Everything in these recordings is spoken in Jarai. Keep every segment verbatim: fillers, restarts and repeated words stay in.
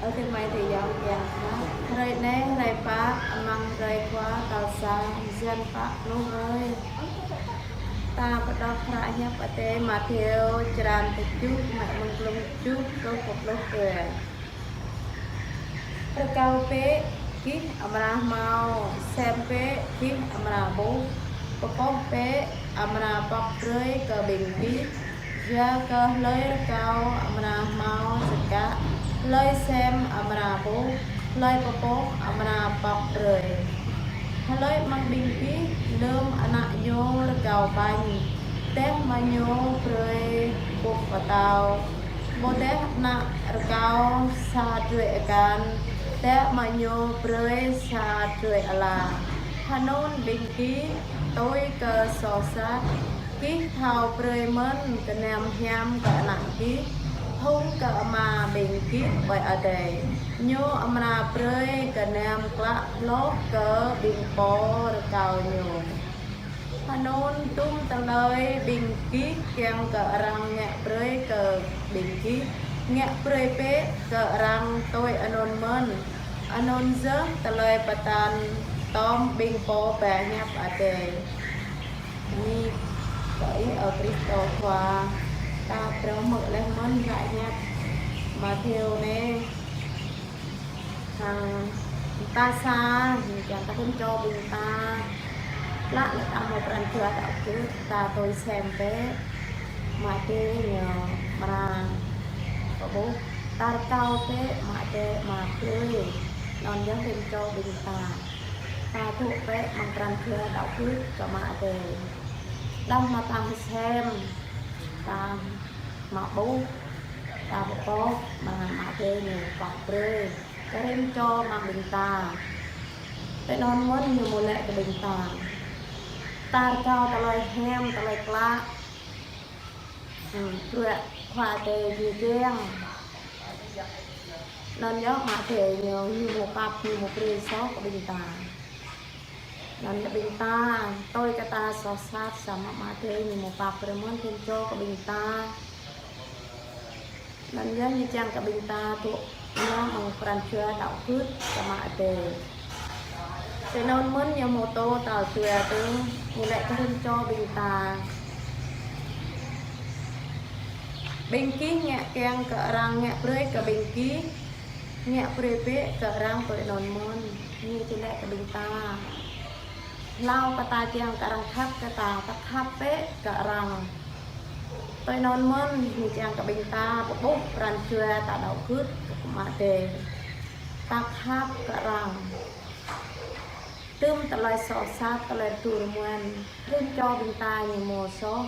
Ơ adơi amai adơi ayŏng kiăng khăp. Hrơi anai hrơi pă amăng hrơi khua tal sa, bơyan pă pluh hrơi. Ta pơđok hră hiăp Adai Mattheo črăn tơjuh, mă mơ̆ng glông tơjuh truh pơ pluh dua. Rơkâo bĕ gih amra hmâo, sem bĕ gih amra ƀuh, pơpŏh bĕ amra pŏk brơi kơ ƀing gih. Yua kơ hlơi rơkâo amra hmâo čơkă, hlơi sem amra ƀuh, hlơi pơpŏh amra pŏk brơi. Hlơi amăng ƀing gih lơ̆m ană ñu rơkâo ƀañ, tĕh mă ñu brơi ƀŭk pơtâo? Ƀôdah ană rơkâo sa drơi akan, tĕh mă ñu brơi sa drơi ala? Hơnŭn ƀing gih tui kơ soh sat, gih thâo brơi mơ̆n gơnam hiam kơ ană gih, hŏng kơ Ama ƀing gih ƀơi adai, ñu amra brơi gơnam klă hloh kơ ƀing pô rơkâo ñu. Hơnŭn dum tơlơi ƀing gih kiăng kơ arăng ngă brơi kơ ƀing gih, ngă brơi bĕ kơ arăng tui anŭn mơ̆n. Anŭn yơh tơlơi pơtă tŏm ƀing pô ba hiăp Adai. Bơni kơ Ih, ơ Krist Khua. Ta phrâo hmư̆ laih mơ̆n hră hiăp Mattheo anai. Hăng ta sa, ñu kiăng kơ rĭm čô ƀing ta, lăi lĕ ta hmâo pran jua đaŏ gưt, ta tui sem bĕ Ama Adai ñu amra pơƀuh. Ta rơkâo bĕ Ama Adai amra brơi. Anŭn yơh rĭm čô ƀing ta, ta dŏ bĕ amăng pran jua đaŏ gưt kơ Ama Adai. Đah mơ̆ ta sem, ta mă ƀuh, ta pơpŏh, mă, Ama Adai ñu pŏk brơi kơ rĭm čô amăng ƀing ta. Tui anŭn mơ̆n ñu hmâo laĭ kơ ƀing ta. Ta rơkâo tơlơi hiam, tơlơi klă. Hmm, bruă Khua Adai ñu kiăng. Anŭn yơh Ama Adai ñu, ñu hmâo pap, ñu hmâo brơi soh kơ ƀing ta. Anŭn ƀing ta, tui kơ ta soh sat, samơ̆ Ama Adai ñu hmâo pap brơi mơ̆n rĭm čô kơ ƀing ta. Anŭn yơh ñu kiăng kơ ƀing ta dŏ amăng pran jua đaŏ gưt kơ Ama Adai. Tui anŭn mơ̆n ñu hmâo tŏ tal dua tơ, ñu laĭ kơ rĭm čô ƀing ta. Ƀing gih ngă kiăng kơ arăng ngă brơi kơ ƀing gih, ngă brơi bĕ kơ arăng tui anŭn mơ̆n. Ñu či laĭ kơ ƀing ta. Hlâo kơ ta kiăng kơ arăng khăp kơ ta, ta khăp bĕ kơ arăng. Tui anŭn mơ̆n, ñu kiăng kơ ƀing ta pơƀuh pran jua ta đaŏ gưt kơ Ama Adai. Ta khăp kơ arăng. Dum tơlơi soh sat, tơlơi rơdu rơmuăn, rĭm čô ƀing ta ñu hmâo soh,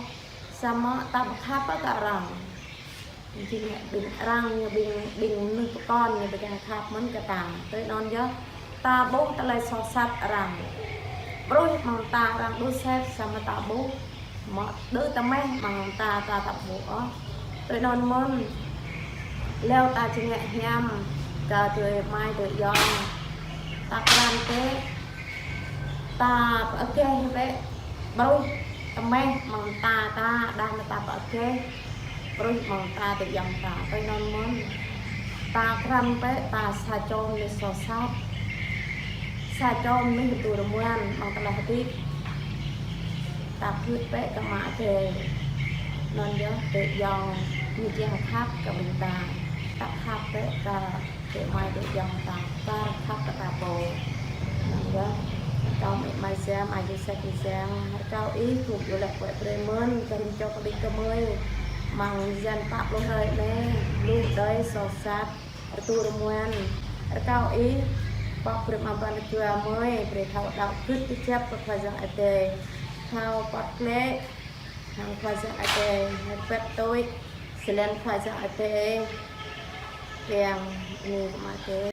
samơ̆ ta ƀu khăp kơ arăng. Jing ƀing arăng ñu ƀing, ƀing mơnuih pơkŏn ñu ƀu kiăng khăp mơ̆n kơ ta. Tui anŭn yơh, ta ƀuh tơlơi soh sat arăng, ƀruih amăng ta arăng đuaĭ sĕt, samơ̆ ta ƀuh, mă đơ tơmeh amăng ta, ta ta ƀuh ôh. Tui anŭn mơ̆n, hlâo ta či ngă hiam kơ adơi amai adơi ayŏng, ta krăn bĕ, ta pơgêh bĕ, ƀruih tơmeh amăng ta, ta đah mơ̆ ta pơgêh, ƀruih amăng ta adơi ayŏng ta. Tui anŭn mơ̆n, ta krăn bĕ, ta sa čô mơnuih soh sat, sa čô mơnuih rơdu rơmuăn amăng tơlơi hơdip. Ta gưt bĕ kơ Ama Adai. Anŭn yơh adơi ayŏng ñu kiăng khăp kơ ƀing ta. Ta khăp bĕ kơ adơi amai adơi ayŏng ta, ta khăp kơ ta pô. Anŭn yơh, rơkâo amĭ ama Yang, Ama Yôsep Yang, rơkâo Ih gum djru laĭ brơi mơ̆n kơ rĭm čô kơ ƀing gơmơi amăng bơyan pă pluh hrơi anai, lu đơi soh sat, rơdu rơmuăn. Rơkâo Ih pŏk brơi mă pran jua gơmơi, brơi thâo đaŏ gưt kơjăp kơ Khua Yang Adai, thâo pŏt klĕ hăng Khua Yang Adai, hơbĕt tui jơlan Khua Yang Adai. Kiăng bơni kơ Ama Adai.